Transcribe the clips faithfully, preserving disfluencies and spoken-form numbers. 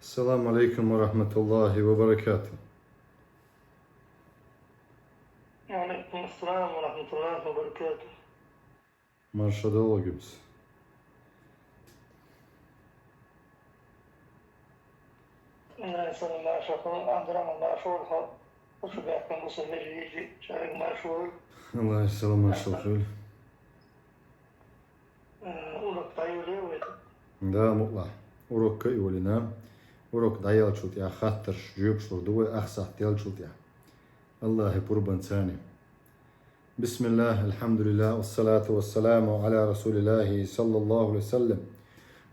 السلام عليكم ورحمة الله وبركاته. وعليكم السلام ورحمة الله وبركاته. Марша долгимс. Аллах салам маршал, Андрам Аллах шоу хо. Ушу бяхкан гусу межи шарик маршал. Аллах салам маршал хули. Урок тайуле вет. Да, мукла. Урок кайулина. Урок даял чултя хаттарш жуюк шур дугай ахсат ял чултя. Аллахи пурбан цани. بسم الله، الحمد لله، والصلاة والسلام على رسول الله صلى الله عليه وسلم.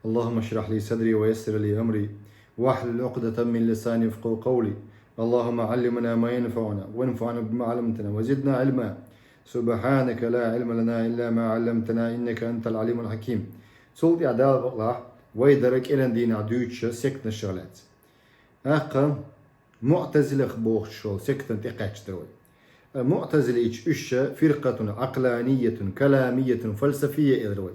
اللهم اشرح لي صدري ويسر لي أمري واحلل عقدة من لساني يفقهوا قولي. اللهم علمنا ما ينفعنا وانفعنا بما علمتنا وزدنا علما. سبحانك لا علم لنا إلا ما علمتنا إنك أنت العليم الحكيم. Цул тӀехьа Дала бакъалахь, вай дара кӀиран дийнахь дуьйцуша сектанаш лаьцна. ТӀаккха муътазилах бохучул сектан тӀекхаьчдар вай. Муътазилийча уьш ша фиркъатун Ӏакъланиятун каламиятун фалсафия элар вай.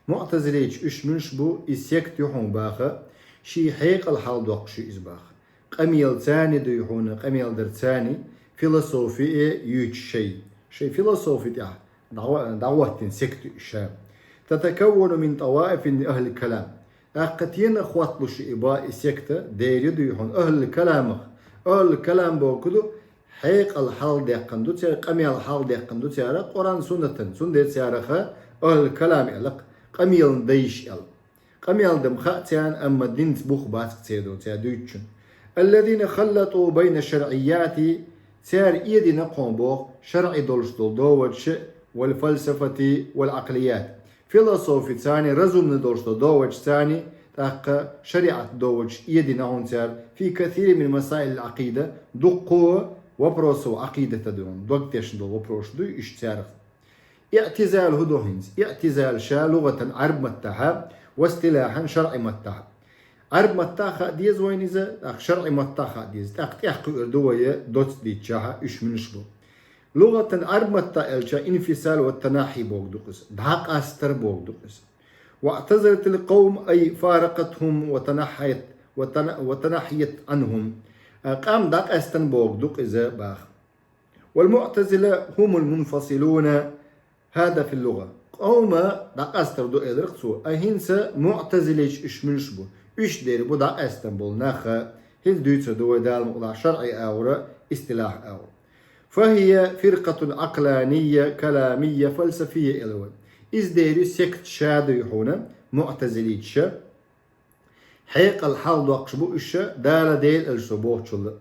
Муътазилийча уьш муьш бу, и сект ю хьуна баха, ший хьекъал хьалдоккхуш ю иза баха. Къамел цани дуй хьуна, къамел дар цани, философи э юьйцу шай. Шай философи тӀехь дӀагӀо-, дӀагӀоттина сект ю уьш ша. تتكون من طوائف أهل الكلام. ТӀаккха тена хӀотталуш и ба и секта, дера ю дуй хьуна, ахӀлул каламах. АхӀлул калам боху ду, хьекъал хьалдеккхана ду цара, къамел хьалдеккхана ду цара, Къуръан суннатан, цундела цараха ахӀлул калам элакх, къамелан дайш эл. Къамел дам хаьа царна, амма динца бух бацкъ церан, цара дуьйцучун. الذين خلطوا بين الشرعيات, цара эдина кхо боху, шарӀи долуш долу доводаш, والفلسفة والعقليات. Философи цани, разумна долуш долу доводаш цани, тӀаккха шариӀат доводаш эдина хьуна цара, في كثير من مسائل العقيدة, дуккхо вопросов Ӏакъидата дуьйна, дог тешна долу вопросаш дуй уьш царах. Иътизал хӀу ду хӀинца? Иътизал ша лугӀатан Ӏарб маттахьа, ва истилахьан шарӀи маттахьа. Ӏарб маттахь хаа деза вайна иза, тӀаккха шарӀи маттахь хаа деза. ТӀаккха тӀехь кхуьур ду вай доцца дийцчахьа уьш муьш бу. ЛугӀатан Ӏарб маттахь элча инфисал ва танахьи боху ду иза, дӀакъастар боху ду иза. واعتزلت القوم أي فارقتهم وتنحيت وتن-, وتنحيت عنهم. Къам дӀакъастан боху ду иза баха. والمعتزلة هم المنفصلون هذا في اللغة. Къовма дӀакъастар ду элира цо, а хӀинца муътазилийча уьш муьш бу? Уьш дер бу дӀакъастан болу нах, хӀинца дуьйцур ду вай Дала мукъалахь шарӀи агӀора, истилахь агӀора. فهي فرقة عقلانية كلامية فلسفية элира вай. Иза дер ю сект ша дуй хьуна, муътазилийча ша. Хьекъал хьалдоккхуш бу уьш ша, Дала Дела элча со бохучул.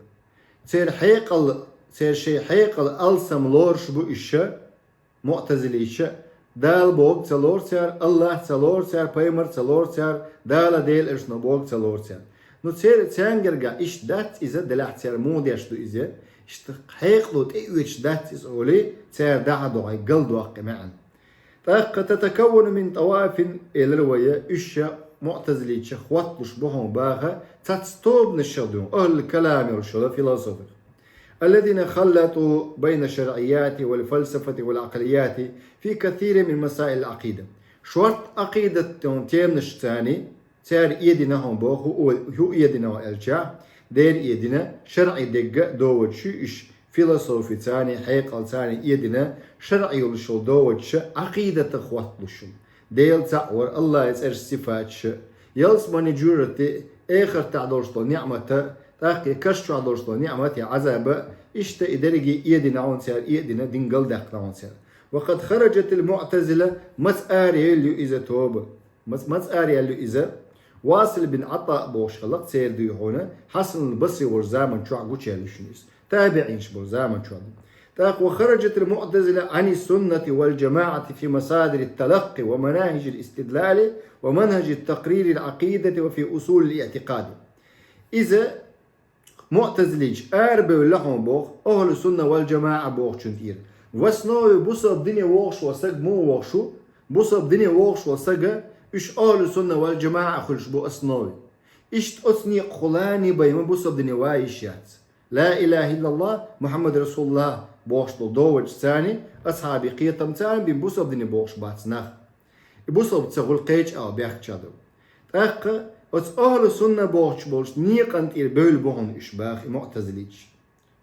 Церан хьекъал, церан шайн хьекъал алсам лоруш бу уьш ша, муътазилийча ша, Дала бохург ца лору цара, Аллах ца лору цара, пайхамар ца лору цара, Дала Дела элчано бохург ца лору цара. Ну церан цаьнгара иштта дац иза, делахь церан муха деш ду иза, иштта хьекъало тӀеоьцуш дац иза олий, цара дахьа догӀий галдоккху и маьӀна. ТӀаккха تتكون من طوائف элира вай, уьш ша муътазилийча хӀотталуш бу хьуна баха, цац тобанаш шал дуьйна, ахӀлул калам йолуш йолу философах. الذين خلطوا بين الشرعيات والفلسفة والعقليات في كثير من مسائل العقيدة. Шорта Ӏакъидат йолу теманаш цани, цара эдина хьуна боху, хӀу, хӀу эдина хьуна элча, дер эдина, шарӀи дегга доводаш ю уьш, философи цани, хьекъал цани эдина, шарӀи йолуш йолу доводаш Ӏакъидатах хӀотталуш ю. Дела цхьаъ вар, Аллахьан цӀераш, сифаташ, ялсамани, жуьртати, эхартахь долуш долу ниъмата, тӀаккха и каш чохь долуш долу ниъмат я Ӏазаба, иштта и дерриге эдина хьуна цара, эдина, дин галдаьккхина хьуна цара. وقد خرجت المعتزلة, маца араелла ю иза тоба. Мац-, маца араелла ю иза? Васил бин Ӏатаъ бохуш хилла церан дуй хьуна, Хьасанул Басри волчу заман чохь гучуяьлла ю шуна иза. ТабиӀинаш болу заман чохь ду. ТӀаккха وخرجت المعتزلة عن السنة والجماعة في مصادر التلقي ومناهج الاستدلال ومنهج تقرير العقيدة وفي أصول الاعتقاد. Иза муътазилийча арабевлла хьуна боху, ахӀлу сунна вал жамаӀа бохучун тӀера. В основе бусалба дине вогӀуш волу саг муха вогӀуш ву? Бусалба дине вогӀуш волу сага уьш ахӀлу сунна вал жамаӀа хуьлуш бу основе. Иштта оцу некъахула нибайма бусалба дине ван йиш яц. Ла илаха иллаллах, Мухьаммад расулуллах бохуш долу довадаш царна, асхьаби кхетам царна бин бусалба дине бохуш бац нах. И бусалба ца хуьлу кхечу агӀор бехкача ду. ТӀаккха Оцу ахӀлу сунна бохучу болчу некъан тӀера бевлла бу хьуна уьш баха и муътазилийча.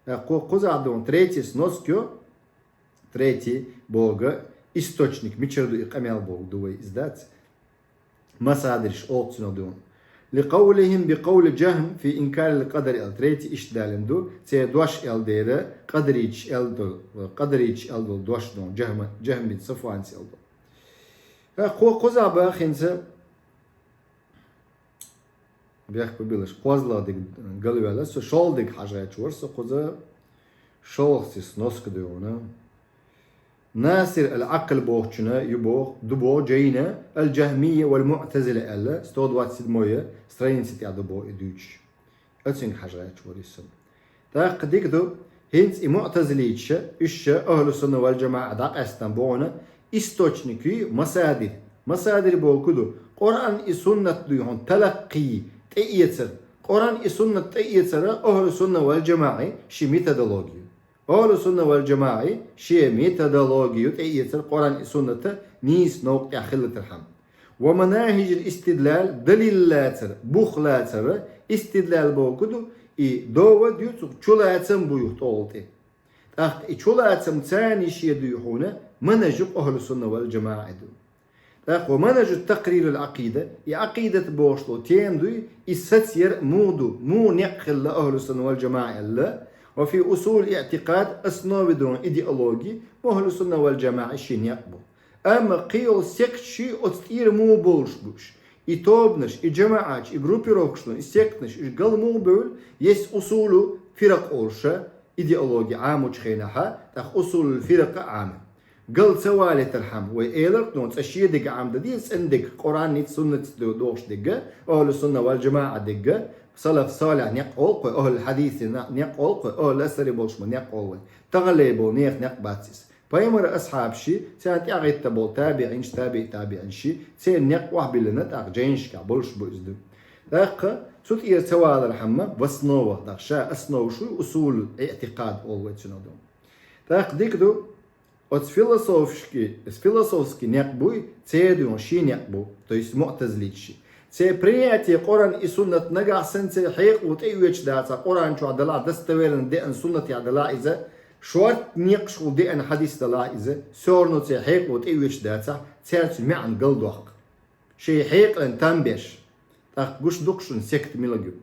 ТӀаккха кхузахь ду хьуна третий снос йо, третий боху источник, мичара ду и къамел боху ду вай иза дац. Масадирш олу цунах ду хьуна. «Ликъавлихим бикъавли Джахм фи инкарил къадари», аьлла, третий иштта далийна ду, церан дош аьлла дера, къадарийчаш аьлла долу, къадарийчаш аьлла долу дош ду хьуна, Джахма-, Джахм бин Сафванца аьлла долу. ТӀаккха кхузахь баха хӀинца бехк ма биллалаш, кхозлагӀа дерг галваьлла, со шолгӀа дерг хьажа гӀерташ вара со кхуза, шолгӀа сноска ду хьуна. Насир ал-Акъил бохучунна ю боху, ду боху жайна, ал-Джахмия вал Муътазила аьлла, сто двадцать седьмой страница тӀехь ду боху и дуьйцуш. Оцуьнга хьажа гӀерташ вара со. ТӀаккха дика ду, хӀинца и муътазилийчаша, уьш ша ахӀлу сунна вал джамаӀа дӀакъаьстина бу хьуна источник ю, масадир. Масадир боху ду, Къуръан и суннат ду хьуна талаккхий тӀеэцар. Къуръан и суннат тӀеэцара ахӀлу сунна вал джамаӀи ши методология. АхӀлу сунна вал джамаӀи шен методологию тӀеэцар Къуръан и сунната нийса новкъа тӀехь хилла тархьама. Ва манахиджил истидлал, далил лацар, бух лацар, истидлал боху ду, и довод ю, цу чулацам бу юха тӀолгӀа тӀе. ТӀаккха и чулацам царна шен ду хьуна, манхаж ю ахӀлу сунна вал джамаӀи ду. ТӀаккха ва манхажу такъририл Ӏакъида, и Ӏакъидат бохуш долу тема дуй, и сацъяр муха ду, муха некъ хилла ахӀлу сунна вал джамаӀа аьлла, ва фи усул иътикъад, основе ду идеологии, ахӀлу сунна вал джамаӀа шен некъ бу. Амма кхин йолу секташ ши оцу тӀера муха бовлуш бу уьш? И тобанаш, и джамаӀаташ, и группировкаш ду, и сектанаш, уьш гал муха бевлла, есть усулу фиракъ олуша, идеология Ӏамочу хенахьа, тӀаккха усулул фиракъа Ӏама. Гал ца валийтархьама, вай эларх ду, цкъа шен дерг Ӏамдан деза, цӀена дерг, Къуръанница, суннатца ду дохуш дерг, ахӀлу сунна вал джамаӀа дерг, салаф салихь некъ олу кхой, ахӀлу хьадиси некъ олу кхой, ахӀлу асари болуш ма некъ олу вай. Таханле болу нехан некъ бац иза. Пайхамара асхьабаши, царна тӀаьхьа гӀитта болу табиӀинаш, табиӀи табиӀинаши, церан некъ охьабиллина тӀаккха жайнашкахь болуш бу иза ду. ТӀаккха цу тӀера ца валархьама, в основах, тӀаккха ша основа шу усул иътикъад олу вай цуьнан ду. ТӀаккха дика ду, оцу философски, философски некъ буй, церан ду шен некъ бу, то есть муътазилийчаши. Церан принятие Къуръан и суннат нагахь санна церан хьекъало тӀеоьцуш дацахь, Къуръан чохь далахь, достоверно деана суннатехь далахь иза, шорта некъаш хӀума деана хьадис далахь иза, всё равно церан хьекъало тӀеоьцуш дацахь, цаьрца маьӀна галдоккху. Шайн хьекъалан там беш. ТӀаккха гуш ду-кх шуна секта мила ю.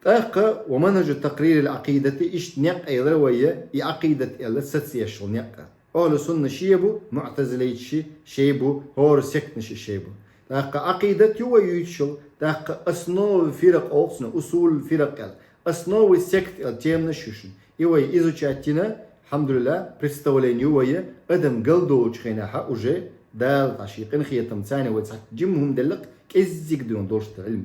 ТӀаккха ва манхажу такъририл Ӏакъидати, иштта некъ элира вай, и Ӏакъидат аьлла сацъеш йолу некъ. АхӀлу сунна шен бу, муътазилийчаши шен бу, хӀора сектанаши шен бу. ТӀаккха Ӏакъидат ю вай юьйцуш йолу, тӀаккха основы фиракъ олу цунна, усулул фиракъ аьлла. Основы сект аьлла теманаш ю шуна. И вай изучать йина, алхьамдулиллахӀ, представление ю вай, адам галдолучу хенахьа уже Дала тӀе шен къинхетам царна вай цхьаьна жима хӀума делла-кх, кӀеззиг дуьйна долуш ду Ӏилма.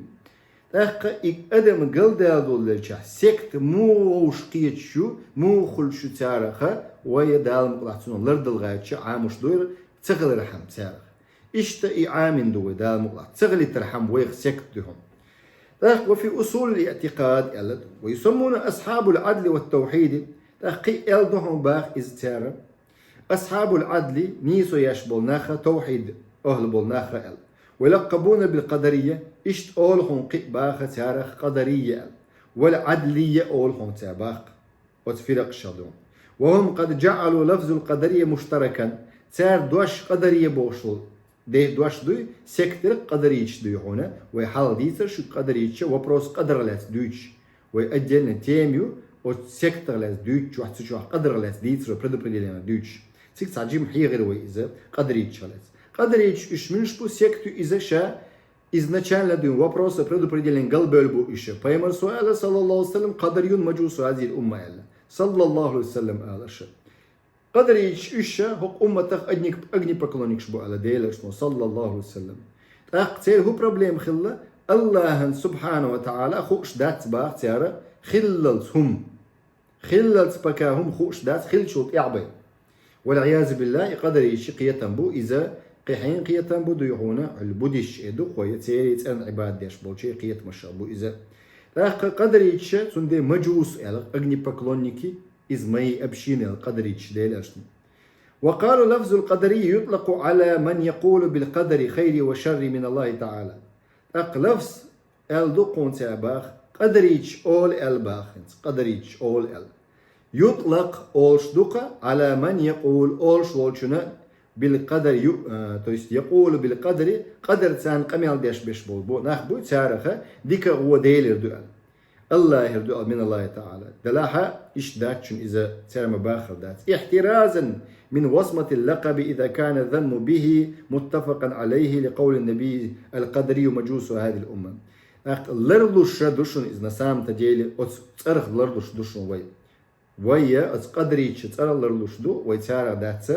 ТӀаккха и адам галдала долу лелчахь, секта муха вовш кхеташ ю, муха хуьлуш ю цараха, вай Дала мукъалахь цунах лардала гӀерташ Ӏамош дуйла ца хилархьама цараха. Иштта и Ӏамийна ду вай Дала мукъалахь, ца хилийтархьама вайх секта дуьхьал. ТӀаккха ва фи усулил иътикъад аьлла ду. Ва юсаммуна асхьабул Ӏадли ва тавхьиди. ТӀаккха кхин а аьлла ду хьуна баха иза цара. Асхьабул Ӏадли, нийсо еш болу наха, тавхьид ахӀлу болу наха аьлла. Ва юлаккъабуна бил къадарийя, иштта олу хьуна кхин а баха царах къадарийя аьлла. Вал Ӏадлийя олу хьуна цара баха. Оцу фиракъашах ду. Ва хӀум къад джаӀалу лафзул къадарийя муштаракан. Цара дош къадарийя бохуш волу де дош дуй, сектира къадарийчаш дуй хьуна, вай хьалха дийцар шу къадарийча вопрос къадарх лаьцна дуьйцуш. Вай отдельно тема ю, оцу сектах лаьцна дуьйцуш, вац цу чохь къадарх лаьцна дийцар вай предопределение дуьйцуш. Цига цхьа жима хьехира вай иза, къадарийчах лаьцна. Къадарийчаш уьш муьлш бу, секту иза ша изначально дуьйна вопроса предопределение галбевлла бу уьш. Пайхамар со аьлла, саллаллаху алейхи ва саллям, къадарюн мажусу хазил умма аьлла. Саллаллаху алейхи ва саллям аьлла ша. Къадарийчаш уьш ша хӀокху умматах огни-, огнепоклонникаш бу аьлла Делан Элчано, саллаллаху алейхи ва саллям. ТӀаккха церан хӀун проблема хилла? Аллахьан субхьана ва таӀала хууш дац баха цара хиллалц хӀума. Хиллалц пока хӀума хууш дац, хиллачул тӀаьхьа бен. Вал Ӏиязу биллахь, и къадарийчий кхетам бу иза, кхин хьенан кхетам бу дуй хьуна, хьуьлла буддисташ э ду кхой, церий цӀена Ӏибадат деш болчий кхетамашах бу иза. ТӀаккха къадарийчаша цундела мажус аьлла, огнепоклонники, иза мои общины аьлла къадарийчаш Делан Элчано. Ва къалу лафзул къадарийя ютлакъу Ӏала ман якъулу бил къадари хайри ва шарри мин Аллахи таӀала. ТӀаккха лафз аьлла ду кхунца баха, къадарийча ола аьлла баха хӀинца, къадарийча ола аьлла. يطلق олуш ду-кх على من يقول олуш волчунна بالقدر ю-, а, то есть يقول بالقدر, къадар царна къамел деш беш болу бу-, нах буй, царах дика а, вон а Делера ду аьлла. АллахӀера ду аьлла, من الله تعالى. Делахь а иштта дац шуна иза, цара ма бахар дац. احترازا من وصمة اللقب إذا كان الذم به متفقا عليه لقول النبي القدري مجوس هذه الأمة. ТӀаккха ларлуш ду шуна иза, на самом-то деле, оцу цӀарах ларлуш ду шуна вай. Вай я оцу къадарийча цӀарах ларлуш ду, вай царах дац.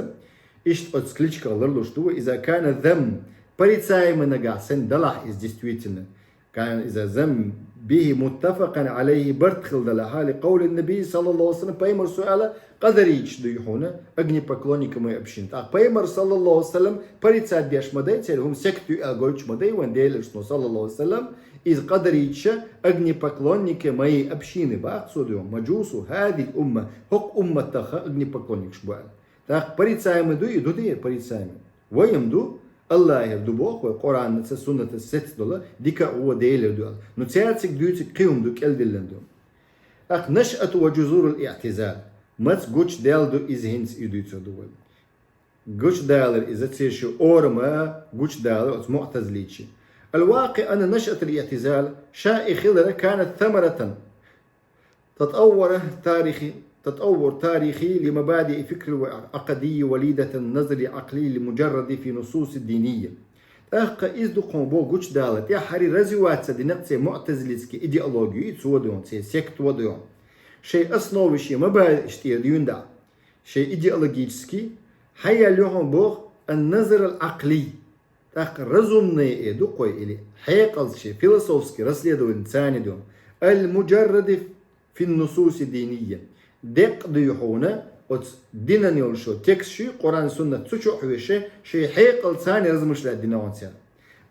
Иштта оцу кличках ларлуш ду вай, إذا كان الذم, порицаемый нагахь санна далахь иза действительно. كان إذا الذم به متفقا عليه, барт хилла далахь, لقول النبي صلى الله عليه وسلم, пайхамара су аьлла, къадарийча дуй хьуна, огнепоклонникам община. ТӀаккха пайхамар, саллаллаху алейхи ва саллям, порицать деш ма дай, церан хӀума сект ю аьлла гойтуш ма дай вайн Делан элчано, саллаллаху алейхи ва саллям, иза къадарийча огнепоклонникам общины баха цо дуй, مجوس هذه الأمة, хӀокху умматах огнепоклонникаш бу аьлла. ТӀаккха порицаемый дуй и, ду дера порицаемый? Вай-м ду, АллахӀера ду боху вай, Къуръанаца, суннатаца сецна долу, дика а, вон а Делера ду аьлла. Ну, цаьрца цига дуьйцург кхин хӀума ду, кӀелдиллина ду. ТӀаккха نشأة وجذور الاعتزال. Маца гучудаьлла ду иза хӀинца, и дуьйцур ду вай. Гучудалар иза, церан ши орам гучудалар оцу муӀтазиличийн. الواقع أن نشأة الاعتزال, ша и хилар, كانت ثمرة تطور تاريخي، تطور تاريخي لمبادئ فكر عقدي وليدة النظر العقلي المجرد في النصوص الدينية. ТӀаккха иза ду кхунна боху гучудалар, тӀаьххьара развиваться дина-кх церан муӀтазилитский идеология, цо дуй хьуна, церан секта дуй хьуна. Шайн основаш, шен мабадиъаш тӀера дуьйна дӀа. Шайн идеологически хьаяьлла ю хьуна боху النظر العقلي. ТӀаккха разумное, э, ду-кх вай, или хьекъалца, шен философски расследовани царна ду. المجرد في النصوص الدينية. Деккъа дуй хьуна оцу динан йолчу тексташий, Къуръан, суннат, цу чу а хьоьжуш, шайн хьекъалца размышлять дина хьуна цара.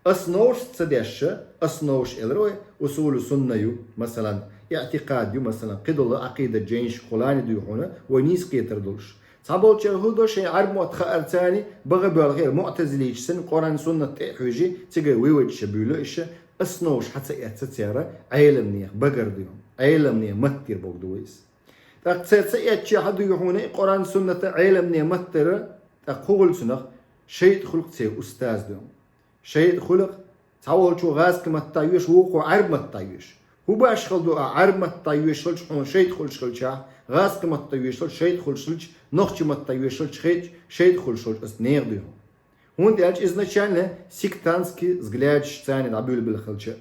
Основаш ца деш, основаш элира вай, усулу сунна ю, масалан, иътикъад ю, масалан, кхидолу Ӏакъидат жайнаш кхулани дуй хьуна, вай нийса кхетар долуш. Цхьаболчара хӀун до, шайн Ӏарбойн мотт хаарца, бага боьлхура муӀтазилича санна, Къуръан, суннат тӀе а хьоьжуш, цигара выводаш а буьйлу, иштта основаш хьа ца эцна цара, Ӏеламнех багара дуй хьуна, Ӏеламнех маттера богу ду вай иза. ТӀаккха цара ца эцча хьан дуй хьуна и Къуръан, суннат Ӏеламнех маттера, тӀаккха хӀун хуьлу цунах? ШайтӀа хуьлу-кх церан устаз дуй хьуна. ШайтӀа хуьлу-кх, цхьаволчо гӀазкхийн маттахь йоьшу, вукхо Ӏарбойн маттахь йоьшу. ХӀун башхалла ду ахь Ӏарбойн маттахь йоьшуш хилча, хьуна шайтӀа хуьлуш хилчахь, гӀазкхийн маттахь йоьшуш хилча шайтӀа хуьлуш хилча, нохчийн маттахь йоьшуш хилча шайтӀа хуьлуш хилча, ас нехан дуй хьуна. ХӀунда аьлча изначально сектантский взглядаш царна дӀабуьйлабелла хилча.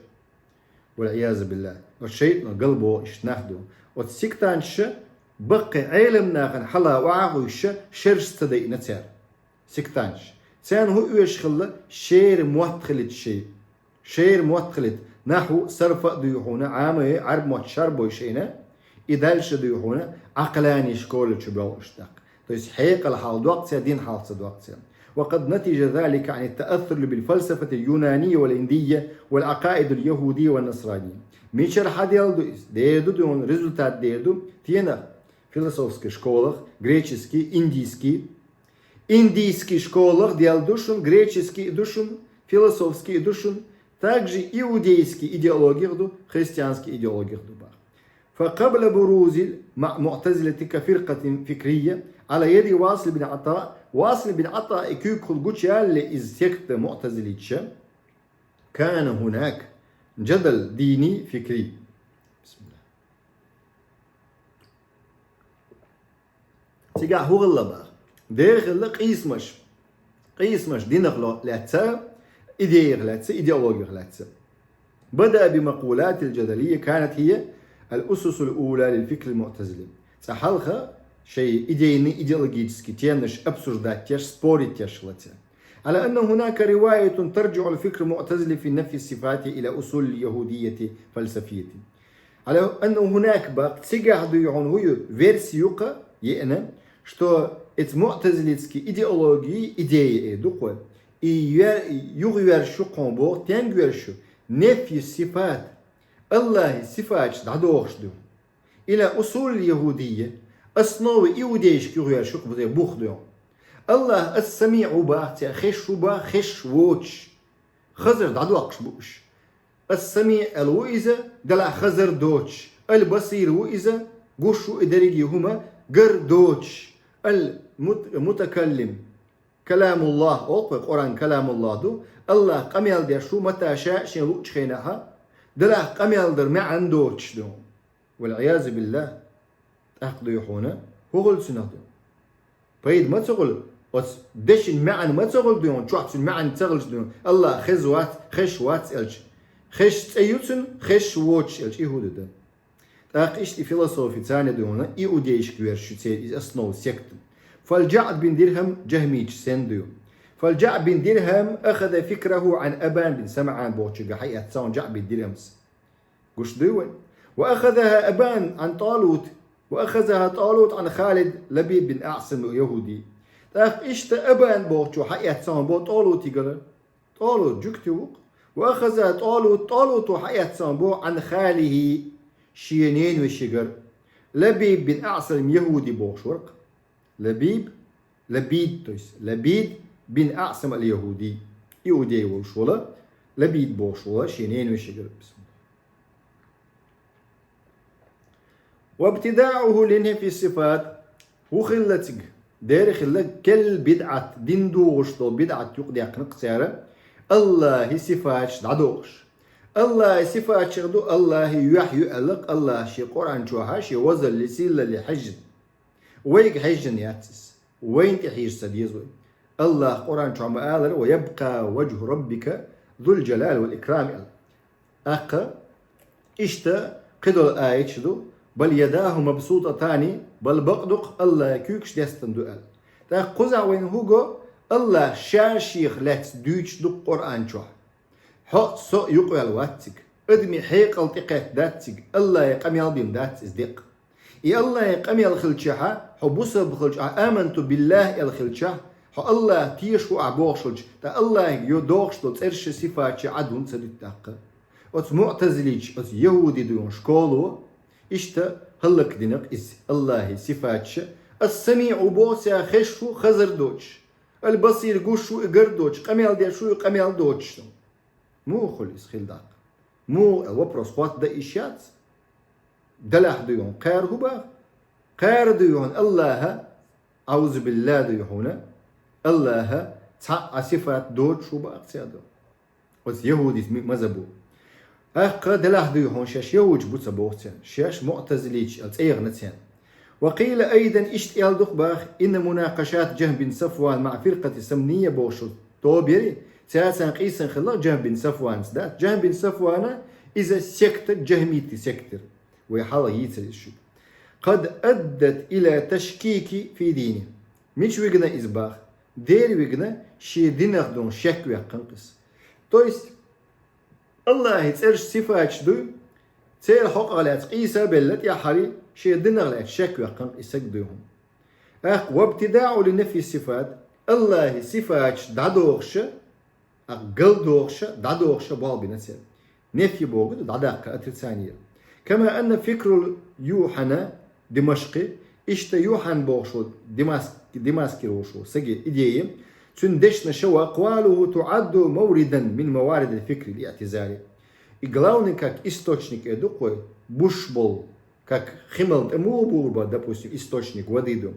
والعياذ بالله. Оцу шайтӀано галбоху иштта нах ду. Оцу сектанташа баккхий Ӏеламнахана хьала охьахуьйсуш шераш ца дайина цара. Сектанташ. Царна хӀун оьшуш хилла, шера мотт хилийта шайн. Шера мотт хилийта. Нахьву, сарфа а дуй хьуна, Ӏама а, Ӏарбойн мотт шарбой шайна, и дальше дуй хьуна, Ӏакълани школа чу боьлхуш даккха. То есть хьекъал хьалха доккху церан, дин хьалха ца доккху церан. وقد نتج ذلك عن التأثر بالفلسفة اليونانية والهندية والعقائد اليهودية والنصرانية. Мичара хьаделла ду иза? Дера ду дуьйна, результат дера ду. Тенах философский школах, греческий, индийский, Индийский школах делла ду шуна, греческий ду шуна, философский ду шуна, также иудейский идеологих ду, христианский идеологих ду бах. فقبل بروز المعتزلة كفرقة فكرية على يد واصل بن عطاء, Васил бин Ӏатаъ и куьйгахула гучуялале иза секта муътазилитча, كان هناك جدل ديني فكري. بسم الله. Цигахь хӀун хилла бах? Дера хилла къийсамаш. Къийсамаш динах ло-, лаьцна, идеях лаьцна, идеологех лаьцна. بدأ بمقولات الجدلية كانت هي الأسس الأولى للفكر المعتزلي. Цкъа хьалха шайн идейный, идеологический теманаш обсуждать еш, спорить еш лаьцна. على أن هناك رواية ترجع الفكر المعتزلي في نفي الصفات إلى أصول اليهودية الفلسفية. على أن هناك бах, цигахь дуй хьуна хӀун ю, версия ю-кх, еана, что эца муътазилитский идеология, идея, э, ду-кх вай, и йоь-, юхаверзаш ю-кх хьуна боху, стенга верзаш ю? نفي الصفات, Аллахьан сифаташ дӀадохуш ду. إلى أصول اليهودية, основы иудейшка юхаверзаш ю-кх бузий бух дуй хьуна. Аллахь ас-Самиъ ву бах цара, хезаш ву бах, хезаш воцуш. Хазар дӀадоккхуш бу уьш. Ас-Самиъ аьлла ву иза, делахь хазар доцуш. Ал-Басир ву иза, гуш ву и дерриге хӀума, гар доцуш. Ал-мут-, мутакаллим. Каламуллах, олу вай Къуръан каламуллах ду. Аллах къамел деш ву, мата ша шен луъучу хенахьа, делахь къамел дар маьӀна доцуш ду. Вал-Ӏиязу биллах. ТӀаккха дуй хьуна, хӀун хуьлу цунах ду? Пайда ма ца хуьлу, оцу дешан маьӀна ма ца хуьлу дуй хьуна, чохь цуьнан маьӀна ца хилча дуй хьуна, Аллах хеза вац, хезаш вац аьлча, хезаш цӀе ю цуьнан, хезаш воцуш аьлча, и хӀун ду дан? ТӀаккха иштта и философи царна дуй хьуна, иудейшка верш ю церан иза основа секта. Фал-Джаъд бин Дирхам джахмича сен дуй. Фал-Джаъд бин Дирхам ахаза фикраху Ӏан Абан бин Самъан бохучуьнга хьаэцна Джаъд бин Дирхамс. Гуш дуй вайн? Ва ахазаха Абан Ӏан ТӀалут, ва ахазаха ТӀалут Ӏан Халид Лабид бин АӀсам яхӀуди. ТӀаккха иштта Абан бохучо хьаэцна бо ТӀалутигара. ТӀалут жуьгти ву-кх. Ва ахазаха ТӀалут, ТӀалуто хьаэцна бо Ӏан халихи, шен ненавешигара. Лабид бин АӀсам яхӀуди бохуш вара-кх. Лабиб, Лабид, то есть Лабид бин АӀсам ал-яхӀуди. Иудей волуш вала, Лабид бохуш вала, шен ненавешигара. Вабтидаъуху линфи сифат. ХӀун хилла цига? Дера хилла кел бидӀат, дин дугӀуш долу бидӀат юкъадаьккхина-кх цара, Аллахьи сифаташ дӀадохуш. Аллахьи сифаташ ду, Аллахьи юьхь ю аьлла-кх Аллахьа шен Къуръан чохьа, шен возалли, сийлалли хьаьжжина. Вайга хьаьжжина яц иза. Вайна тӀе хьийжа ца деза вай. Аллахьа Къуръан чохь ма-аллара: «Ва ябкъа ваджху раббика зул-джалали вал-икрам», – аьлла. ТӀаккха иштта кхидолу аяташ ду: «Бал ядаху мабсутатани», бал бакъ ду-кх Аллахьа куьйгаш дестина ду аьлла. ТӀаккха кхузахь вайна хӀун го? Аллахьа ша шех лаьцна дуьйцуш ду-кх Къуръан чохь. Хьо а, со а юкъаваьлла вац цига. Адамийн хьекъал тӀекхетта дац цига. Аллахьа къамел бина дац иза декъ. И Аллахьа къамел хилчахьа, хьо бусалба хилча, ахь «Аманту биллахь» аьлла хилчахь, хьо Аллахь тешаш ву ахь бохуш хилча, ткъа Аллахьига йо дохуш долу цӀераш а, сифаташ а Ӏад хӀунда ца дуьту тӀаккха? Оцу муътазилича, оцу яхӀуди дуй хьуна школо, иштта хӀаллакдина-кх иза, Аллахьи сифаташ а. Ас-Самиъ ву боху цара, хезаш ву, хазар доцуш. Ал-Басир гуш ву, и гар доцуш, къамел деш ву, и къамел доцуш ду. Муха хуьлу иза хила даккха? Муха аьлла вопрос хӀотта дан йиш яц? Делахь дуй хьуна кхара хӀун баха? Кхара дуй хьуна Аллахьа, аузубилла дуй хьуна, Аллахьа цхьаъ а сифат доцуш хӀун баха цара ду? Оцу яхӀудис ми-, маза бу. ТӀаккха делахь дуй хьуна шаьш яхӀудаш бу ца боху церан, шаьш муътазилича аьлла цӀе яхана церан. Ва къийла айдан, иштта аьлла ду-кх баха, инна мунакъашат Джахм бин Сафван маъа фиркъати Самнийя бохуш тоба яри, цаьрца къийсина хилла Джахм бин Сафванца дац. Джахм бин Сафвана иза секта, джахмитийн секта яра. Вай хьалха йийцира иза шуьга. Къад аддат иля ташкики фи дини. Мича вигна иза баха? Дера вигна, шен динах дуй хьуна шек ваьккхина-кх иза. То есть, Аллахьи цӀераш, сифаташ дуй, церан хьокъах лаьцна къийса а белла тӀаьххьара, шен динах лаьцна шек ваьккхина-кх и саг дуй хьуна. ТӀаккха вабтидаъу ли нафи сифат, Аллахьи сифаташ дӀадохуша, тӀаккха галдохуша, дӀадохуша болх бина церан. Нефи боху ду дӀадаккха, отрицание. Кама анна фикрул Юхьана Димашкъи, иштта Юхьан бохуш ву Димаск-, Димаскера волуш ву саги идея, цуьнан дешнаш а ва акъвалуху туадду мавридан мин маваридил фикри лиътизари. И главный как источник э ду-кх вай, буш болу, как химал тӀе муха бухур бара, допустим, источник воды ду.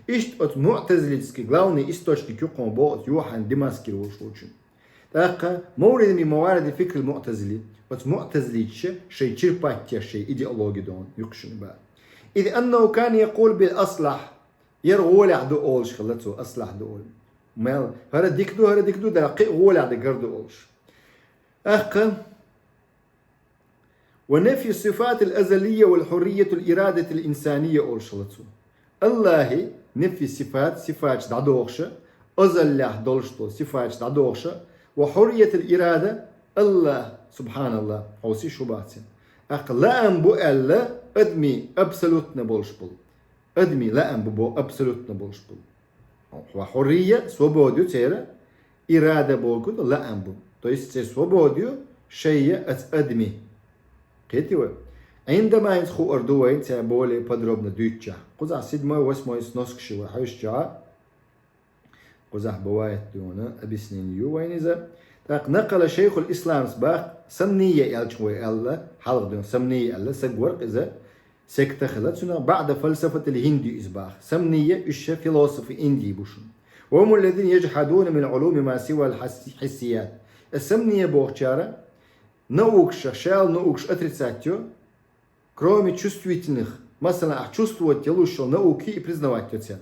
Иштта оцу муътазилитский главный источник ю-кх хьуна боху оцу Юхьан Димаскера волуш волчун. ТӀаккха маврид мин маваридил фикрил муътазили, оцу муътазиличаша шайн чирпатеш, шайн идеологи дона юкъа шуна бара. Из аннаху кана якъулу бил аслахь, яра гӀолехь ду олуш хилла цо, аслахь ду олу. Мел, хӀара дика ду, хӀара дика ду, дара кхин а гӀолехь дерг хӀара ду олуш. ТӀаккха ва нафи сифатил азалия вал хьурриятил ирадатил инсания олуш хилла цо. Аллахьи нафи сифат, сифаташ дӀадохуша, азаллехь долуш долу сифаташ дӀадохуша, ва хьурриятил ирада, Аллахь, субханаллах, хьовсийша хӀун баха церан. ТӀаккха лаам бу аьлла, адамийн абсолютно болуш болу. Адамийн лаам бу бо-, абсолютно болуш болу. Ва хьуррия, свобода ю церан, ирада бохург лаам бу. То есть церан свобода ю шайн я аца адми. Кхетий вай? Ӏиндама хӀинца хуур ду вайн цара более подробно дуьйцучехь. Кхузахь седьмой, восьмой сноск ши вай хьаьвсичахьа. Кхузахь бывает дуй хьуна, объяснение ю вайн иза. ТӀаккха نقل شيخ الإسلام бах, Самнийя аьлча вай аьлла, хьалха дуьйна Самнийя аьлла, саг вар-кх иза, секта хилла цунах, بعد فلسفة الهند иза бах. Самнийя уьш философы Индии бу шуна. وهم الذين يجحدون من العلوم ما سوى الحسيات. Самнийя бохучара наукаш, шаьла наукаш отрицать йо, кроме чувствительных, масала, ахь чувствовать йолуш йолу наукий признавать йо церан.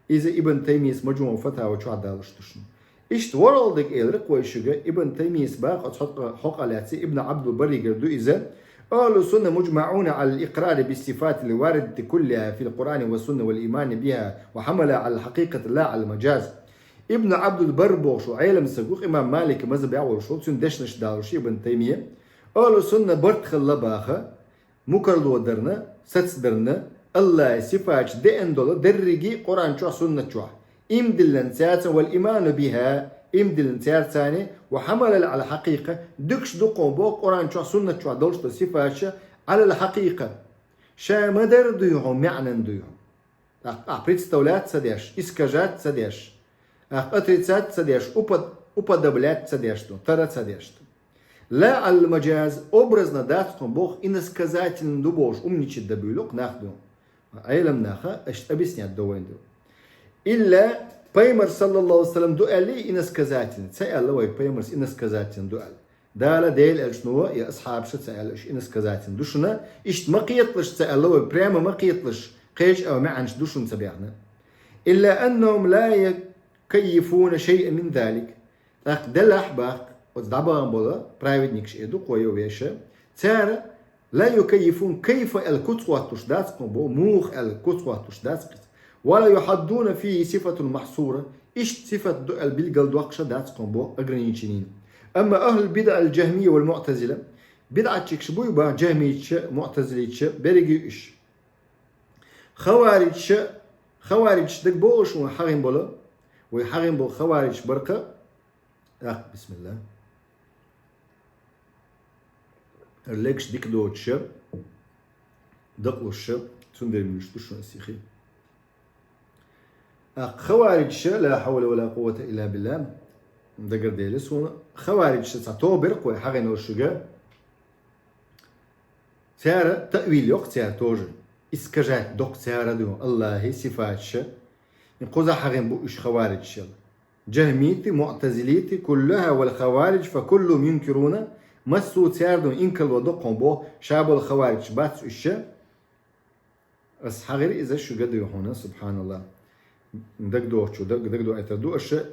Иза Ибн Таймийяс Маджмуъ Фатава чохь далуш ду шуна. Иштта ворхӀалгӀа элира-кх вай шуьга, Ибн Таймийяс бах оцу хьокъа-, хьокъехь лаьцна, Ибн Ӏабдул-Барри гар ду иза: أهل السنة مجمعون على الإقرار بالصفات الواردة كلها في القرآن والسنة والإيمان بها وحملها على الحقيقة لا على المجاز. Ибн Ӏабдул-Барр бохуш ву Ӏелам саг ву-кх, имам Малика мазхабехь волуш ву, цуьнан дешнаш далуш Ибн Таймийя. Ахьлу сунна барт хилла баха, мукарло дарна, сацдарна, Аллахьан сифаташ деана долу дерриге Къуръан чохь, суннат чохь. Иман диллина цаьрца, والإيمان بها, иман диллина цаьрца, وحملها على الحقيقة, дуьгуш ду-кх хьуна боху Къуръан чохь, суннат чохь долуш долу сифаташ, على الحقيقة. Ша ма-дарра дуй хьуна, маьӀнан дуй хьуна. ТӀаккха ахь представлять ца деш, искажать ца деш, ахь отрицать ца деш, упод-, уподоблять ца деш ду, тара ца деш ду. لا على المجاز, образно дац-кх хьуна боху, иносказательно ду бохуш, умничать дан буьйлу-кх нах ду. Ӏелам наха аша объяснять до вайн ду. Илла Пайхамар, саллаллаху алейхи ва саллям, ду аьллий иносказательно? Ца аьлла вай Пайхамарс иносказательно ду аьлла. Дала, Делан элчано я асхьабаша ца аьлла, уьш иносказательно ду шуна, иштта ма кхеталаш ца аьлла вай, прямо ма кхеталаш, кхечу а маьӀнаш ду шуна ца баьхна. إلا أنهم لا يكيفون شيئا من ذلك. ТӀаккха делахь бах, оцу дӀабахана болу праведникаш эр ду-кх вай вешан, цара لا يكيفون, кайфа аьлла куц хӀоттуш дац-кх хьуна боху, муха аьлла куц хӀоттуш дац-кх иза. ولا يحدون فيه صفة محصورة, иштта сифат ду аьлла билгалдоккхуш а дац-кх хьуна боху ограниченина. أما أهل البدع الجهمية والمعتزلة, бидӀатчикаш буй бах, джахмитча, муътазилитча, берриге уьш. Хавариджша, хавариджша дагабогӀуш вайн хьагӀин болу, вай хьагӀин болу хавариджаш бара-кх, тӀаккха, бисмилла. Легаш дика доцуша, дакъалуша, цундела муьлш ду шуна сихи. ТӀаккха хавариджша, لا حول ولا قوة إلا بالله, дагардели суна, хавариджша цхьа тоба бира-кх вай хьагӀино шуьга. Цара таъвил йоккху цара тоже. Искажать доккху цара ду Аллахьан сифаташ. Кхузахь хьагӀин бу уьш хавариджаш. Джахмиты, муътазилиты, كلها والخوارج فكلهم ينكرون, массо а цара ду инкарло доккхун бо, ша болу хавариджаш бац уьш. Ас хьагӀира иза шуьга дуй хьуна, субханаллах. Дагдохучу, даг-, дагдоуьйтур ду аша.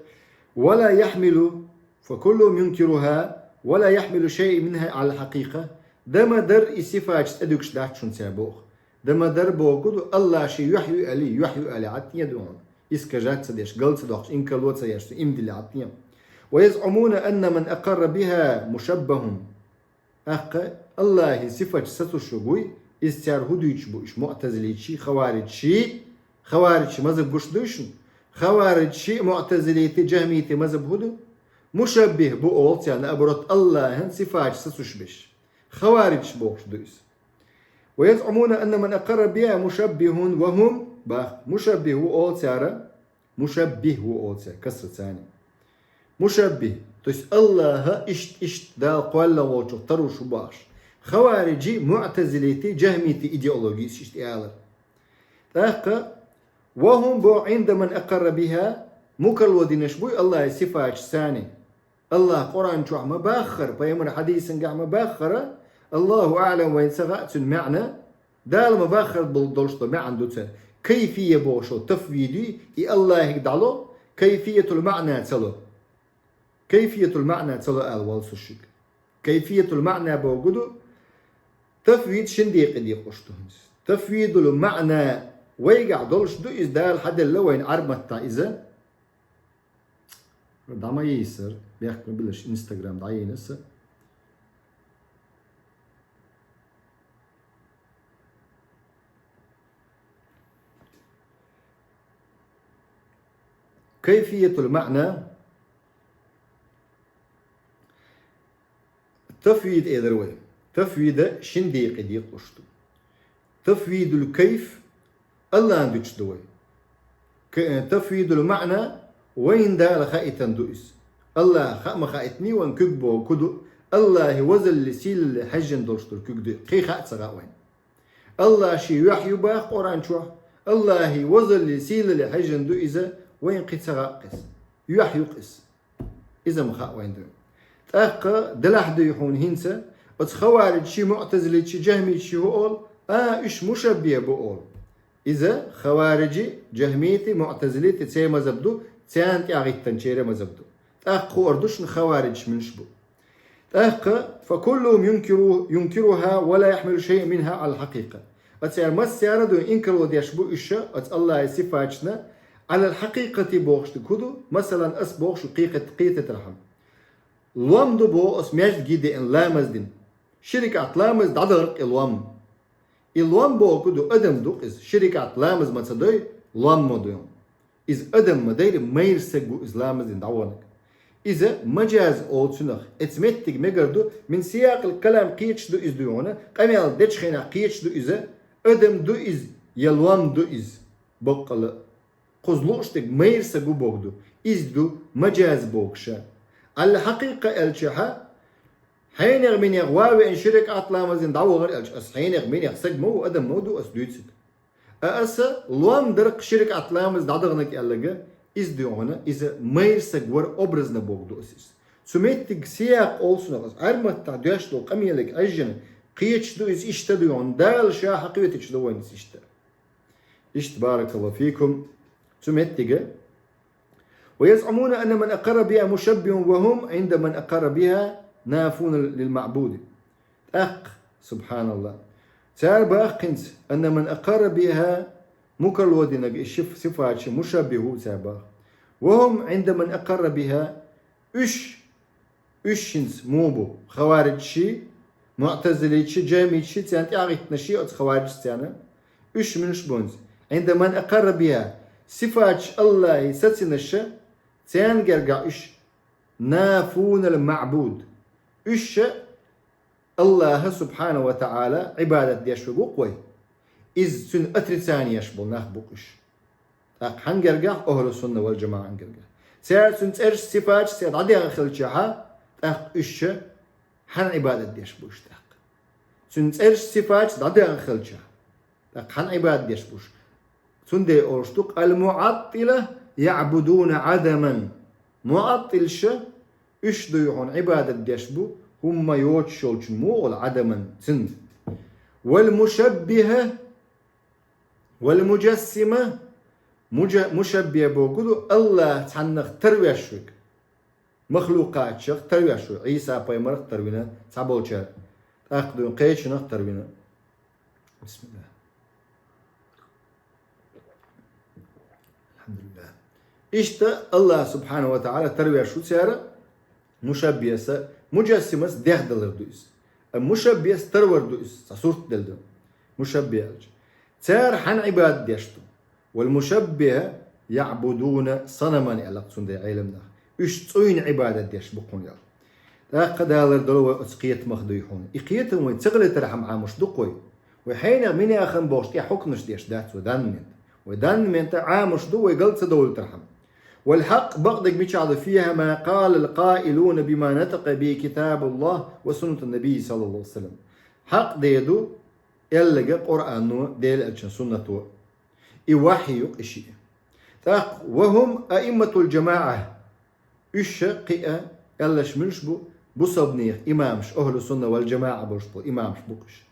ولا يحمل, فكلهم ينكرها ولا يحمل شيء منها على الحقيقة. Дан ма-дарра и сифаташ тӀедуьгуш дац шуна цара боху. Дан ма-дарра боху ду, Аллахь шен юьхь ю аьлли, юьхь ю аьлли, Ӏаттина ду хьуна. Искажать ца деш, гал ца доккхуш, инкарло ца еш, иман дилли Ӏаттина. ويزعمون أن من أقر بها مشبه. ТӀаккха Аллахьан сифаташ сацуш вуй, иза цара хӀун дуьйцуш бу уьш, муътазилитчий, хавариджший, хавариджший мазхаб гуш дуй шуна? Хавариджший, муътазилитий, джахмитий мазхаб хӀун ду? Мушаббих бу олу цара, наоборот, Аллахьан сифаташ сацуш беш. Хавариджш бохуш ду иза. ويزعمون أن من أقر بها مشبه وهم, бах, мушаббих ву олу цара, мушаббих ву олу цара, касра царна. Мушаббих, то есть Аллахьа иштта, иштта Дала кхоьллина волчух таруш ву бахаш. Хавариджий, муътазилитий, джахмитий идеологи иштта алар. ТӀаккха, وهم бо عند من أقر بها, мукарло динарш буй Аллахьан сифаташ царна. Аллахь Къуръан чохь ма баххара, пайхамар хьадисангахь ма баххара, Аллаху аӀлам, вайна ца хаьа цуьнан маьӀна, Дала ма баххара бол-, долуш долу маьӀна ду цара. Кайфия бохуш тафвид ю, и Аллахьига дӀало, кайфиятул маӀна ца ло. Кайфиятул маӀна ца ло ала волу со шуьга. Кайфиятул маӀна боху ду, тафвид шин декъе декъуш ду хӀинца. Тафвидул маӀна вайгахь долуш ду иза, Дала хьаделла вайна Ӏарб маттахь иза. ДӀа ма йийсара, бехк ма билаш, Instagram дӀайийна аса. Кайфиятул маӀна. Тафвид элира вай. Тафвида шин декъе декъуш ду. Тафвидул кайф Аллахьан дуьтуш ду вай. К-, тафвидул маӀна вайна Дала хаийтина ду иза. АллахӀа хаа ма хаийтиний вайна куьг боху ку ду, АллахӀа возалли, сийлалли хьаьжжина долуш долу куьг ду, кхин хаа ца хаьа вайна. АллахӀа шен юьхь ю боху Къуръан чохь, АллахӀа возалли, сийлалли хьаьжжина ду иза, вайна кхин ца хаьа иза. Юьхь ю-кх иза. Иза ма хаьа вайна ду. ТӀаккха делахь дуй хьуна хӀинца, оцу хавариджаший, муӀтазилитчий, жахмитчий хӀун олу? А, уьш мушаббиха бу олу. Иза хавариджий, жахмитий, муӀтазилитий церан мазхаб ду, царна тӀаьхьахӀиттинчеран мазхаб ду. ТӀаккха хуур ду шуна хавариджаш муьлш бу. ТӀаккха, فكلهم ينكر، ينكرها ولا يحمل شيئا منها على الحقيقة. Оцеран массара а дуй инкарло деш бу уьш, оцу АллахӀан сифаташна, على الحقيقة бохуш дерг хӀун ду, масалан, ас бохуш ду кхетат-, кхетатархьама. Лом ду боху оцу маьждиге деана ламаз дина. Ши ракаӀат ламаз дӀадахар-кх и лом. И лом боху ду, адам ду-кх иза, ши ракаӀат ламаз ма ца дой, лом ма ду. Иза адам ма дайра, майра саг ву иза ламаз дина дӀаваханарг. Иза мажаз олу цунах, эца меттиг мегар ду, мин сиякъил калам кхеташ ду иза дуй хьуна, къамел дечу хенахь кхеташ ду иза, адам ду иза, я лом ду иза, баккъала. Кхуза лууш дерг майра саг ву боху ду, иза ду мажаз бохуш. Аль-хьакъикъа аьллачохь, хьенех-минех ван веана ши ракаӀат ламаз дина дӀавахар аьлча, ас хьенех-минех саг ма ву, адам ма ду ас дуьйцург. А аса лом дара-кх ши ракаӀат ламаз дӀадаханарг аьлларг, иза дуй хьуна, иза майра саг вара образно боху ду ас иза. Цу меттиг сиякъ олу цунах, аса Ӏаьрбийн маттахь доьшуш долу къамелиг хьаьжжина, кхеташ ду иза иштта дуй хьуна, Дала ша хьакхеташ ду вайна иза иштта. Иштта, баракаллаху фикум, цу меттиге. ويزعمون أن من أقر بها مشبه وهم عند من أقر بها نافون للمعبود. ТӀаккха, субханаллах. Цара боху хӀинца, أن من أقر بها, мукарло динарг и шиф-, сифаташ мушаббих ву цара боху. وهم عند من أقر بها, уьш, уьш хӀинца муха бу? Хавариджаший, муӀтазилитчий, жахмитчий, царна тӀаьхьахӀиттинарший оцу хавариджашца царна? Уьш муьлш бу хӀинца? عند من أقر بها, сифаташ АллахӀан сацинарш, царна гергахь уьш, نافون المعبود. Уьш АллахӀ субхьанаху ва таӀала Ӏибадат деш верг ву-кх вай. Иза цуьнан отрицание еш болу нах бу-кх уьш. ТӀаккха хьан гергахь, ахӀлу сунна вал жамаӀан гергахь? Цара цуьнан цӀераш, сифаташ цара дӀадехна хилчахьа, тӀаккха уьш хьан Ӏибадат деш бу уьш тӀаккха? Цуьнан цӀераш, сифаташ дӀадехна хилчахь, тӀаккха хьан Ӏибадат деш бу уьш? Цундела олуш ду-кх: المعطلة يعبدون عدما. МуӀаттӀилша, уьш дуй хьуна Ӏибадат деш бу, хӀумма йоцуш йолчун муха олу, Ӏадаман, цуьнан. والمشبهة والمجسمة, мужа-, мушаббиха боху ду, АллахӀ цхьаннах тарвеш верг. Махлукъатах тарвеш верг. Ӏийса пайхамарах тарвина цхьаболчара. ТӀаккха дуй кхечунах тарвина. Бисмиллах. Алхьамдулиллах. Иштта АллахӀ субхьанаху ва таӀала тарвеш ву цара, мушаббихас, муджассимас дехдалар ду иза. А мушаббихас тарвар ду иза, цхьа сурт делла ду. Мушаббиха аьлча. Цара хьан Ӏибадат деш ду? والمشبهة يعبدون صنما аьлла-кх цундела Ӏеламнаха. Уьш цӀуйна Ӏибадат деш бу-кх хьуна аьлла. ТӀаккха далар долу вай оцу кхетамах дуй хьуна. И кхетам вай ца хилийтархьама Ӏамош ду-кх вай. Вай хьенех-минехан бохуш тӀехь хьукмаш деш дац вай данный момент. Вай данный момент Ӏамош ду вай гал ца довлийтархьама. والحق, бакъдерг мичахь ду, فيها ما قال القائلون بما نطق به كتاب الله وسنة النبي صلى الله عليه وسلم. Хьакъ де ду, аьлларг Къуръано, Делан элчан суннато. И вахьйи ю-кх и шиъ. ТӀаккха, وهم أئمة الجماعة. Уьш а кхин а аьлларш муьлш бу? Бусалбанех имамаш, ахӀлу сунна вал жамаӀа болуш болу имамаш бу-кх уьш.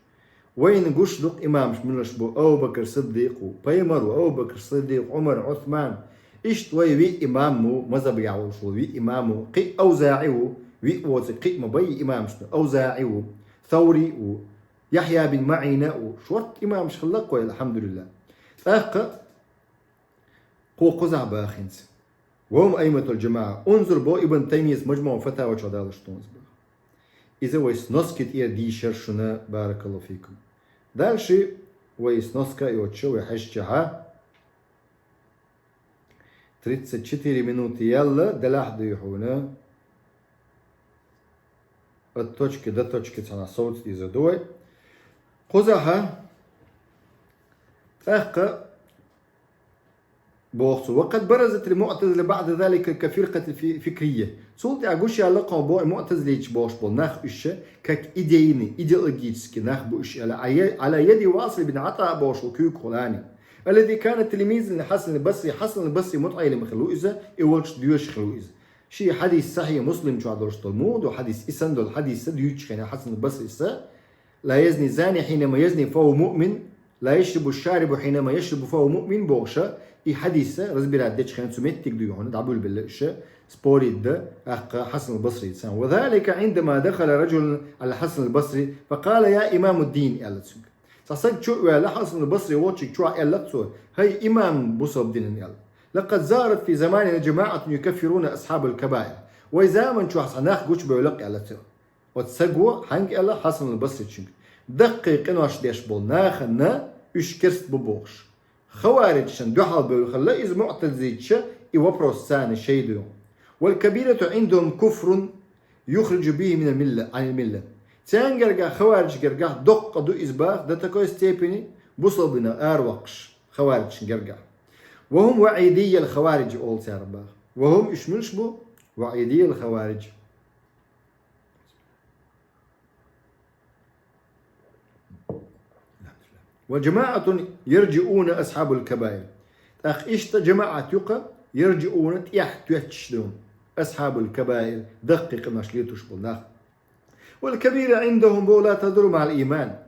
Вайна гуш ду-кх имамаш муьлш бу: Абу Бакр Сиддикъ ву, пайхамар ву, Абу Бакр Сиддикъ, Ӏумар, Ӏусман. Иштта вай виъ имам ву, мазхабехь волуш волу виъ имам ву, кхин а АвзаӀи ву, виъ воцург кхин а ма бай и имамашна, АвзаӀи ву, Саври ву, Яхья бин МаӀина а ву, шортта имамаш хилла-кх вай, алхьамдулиллах. ТӀаккха кхо кхузахь баха хӀинца. وهم أئمة الجماعة. انظر бо Ибн Таймияс МаджмуӀул Фатава чохь далуш тхуна иза баха. Иза вай сноски тӀера дийшира шуна, баракаллаху фикум. Дальше вай сноска а йоцуш вай хьаьжчахьа, тридцать четыре минуты яьлла, делахь дуй хьуна. От точки до точки цхьана совца дезар ду вай. Кхузахьа, тӀаккха, боху цо: وقد برزت المعتزلة بعد ذلك كفرقة في-، فكرية. Цул тӀаьхьа гуш яьлла кхо бо-, муътазилийча бохуш болу нах уьш, как идейный, идеологический нах бу уьш аьлла, а е-, على يد واصل بن عطاء бохуш волу куьйгахула. الذي كان تلميذا للحسن البصري, Хьасан ал-Басри мутаӀеллим хилла ву иза, и волчу доьшуш хилла ву иза. Шен хьадис Сахьихь Муслим чохь долуш долу муха ду хьадис, и санна долу хьадис ца дуьйцучу хенахь Хьасан ал-Басрис, لا يزني الزاني حينما يزني فهو مؤمن, لا يشرب الشارب حينما يشرب فهو مؤمن бохуша, и хьадиса разбирать дечу хенахь цу меттиг дуй хьуна, дӀабуьлбелла иша, спорить да, аккха Хьасан ал-Басри царна. وذلك عندما دخل رجل على الحسن البصري فقال: يا إمام الدين, аьлла цуьнга. Цхьа саг чу а ваьлла, Хьасан ал-Басри волчуьнга чохь аьлла цо: «ХӀай имам бусалба динан», аьлла. «لقد ظهرت في زماننا جماعة يكفرون أصحاب الكبائر». Вай заман чохь цхьа нах гучубевлла-кх, аьлла цо. Оцу саго хьанга аьлла Хьасан ал-Басричуьнга: «Даккхий къинош деш болу нахана уьш керст бу бохуш. Хавариджашна дуьхьал бевлла хилла иза муътазилийча, и вопрос царна шайн ду. والكبيرة عندهم كفر يخرج به من الملة, عن الملة». Царна гергахь, хавариджашна гергахь доккха ду иза баха, до такой степени бусалбина араваккхаш хавариджашна гергахь. «وهم وعيدي الخوارج» олу цара баха. «وهم», уьш муьлш бу? «وعيدي الخوارج». «وجماعة يرجئون أصحاب الكبائر». ТӀаккха иштта жамаӀат ю-кха, «يرجئون» тӀехь тоьттуш ду, «أصحاب الكبائر», даккхий къинош летош болу нах. «والكبيرة عندهم بو لا تضر مع الإيمان».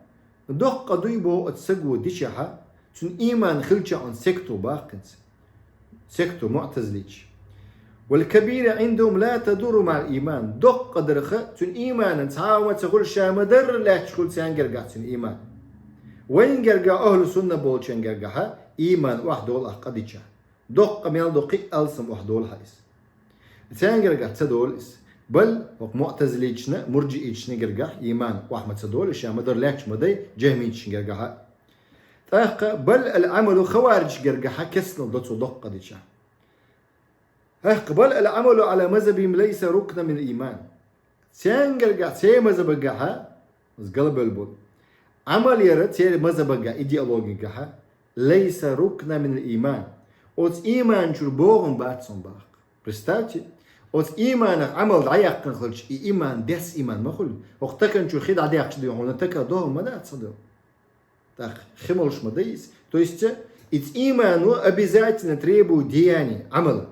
Доккха дуй боху оцу саго дичахьа, цуьнан ийман хилча оцу секто баккхинца. Секто муътазилийча. «والكبيرة عندهم لا تضر مع الإيمان». Доккха дарха, цуьнан ийманан цхьа а ма ца хуьлу, ша ма-дарра лаьтташ хуьлу царна гергахь цуьнан ийман. Вайна гергахь, ахьлу сунна болчарна гергахьа, ийман охьадолу ахь къа дичахь. Доккха мел до кхин а алсам охьадолу хьан иза. Царна гергахь ца долу иза. Бал, хӀокху муътазилийчна, мурджиийчна гергахь ийман охьа ма ца долу, ша ма-дарра лаьтташ ма дай, жахмийчна гергахьа. ТӀаккха «بل العمل», хавариджашна гергахьа керстанал до цо доккха дичахь. ТӀаккха «بل العمل على مذهبهم ليس ركنا من الإيمان». Царна гергахь, церан мазхабагахьа, иза галбевлла болу. Ӏамал яра церан мазхабагахь, идеологигахьа, «ليس ركنا من الإيمان». Оцу ийман чуьра богӀам бац цунна баха. Представьте, оцу ийманах Ӏамал дӀаяьккхина хилча, и ийман дерс ийман ма хуьлу. ХӀокху такан чуьра хи дӀадаьккхича дуй хьуна, така догӀам ма дац ца ду. ТӀаккха хи молуш ма дай иза. То есть, иза иймано обязательно требует деяния, Ӏамала.